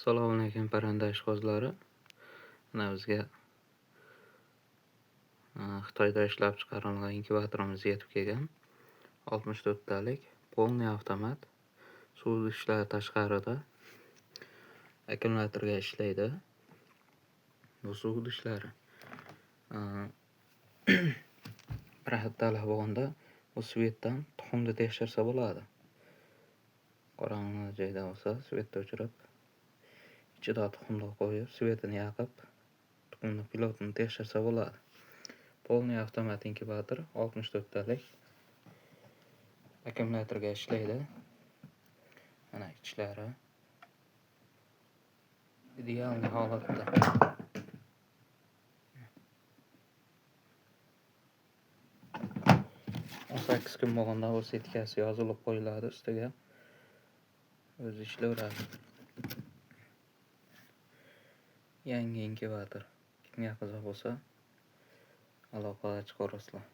Assalomu alaykum parranda ishqibozlari. Mana bizga Xitoyda ishlab chiqarilgan inkubatorimiz yetib kelgan. 64 talik polniy avtomat. Suv ishlari tashqarida akkumulyatorga ishlaydi. Bu suv idishlari. Bir haftalik bo'lganda bu svetdan tuxumni tekshirsa bo'ladi. Qorong'i joyda bo'lsa svetni o'chirib, ichida tuxumni qo'yib, svetini yoqib, tuxumni pilotini tekshirsa bo'ladi. Polniy avtomat inkubator 64 talik akkumulyatorga ishlaydi. Mana ichlari ideal holatda. 18 kun bo'lganda bu setkasi yozilib qo'yiladi ustiga. O'zi ishlayveradi. Yangi inkubator. Kimga qiziq bo'lsa aloqaga chiqaverasizlar.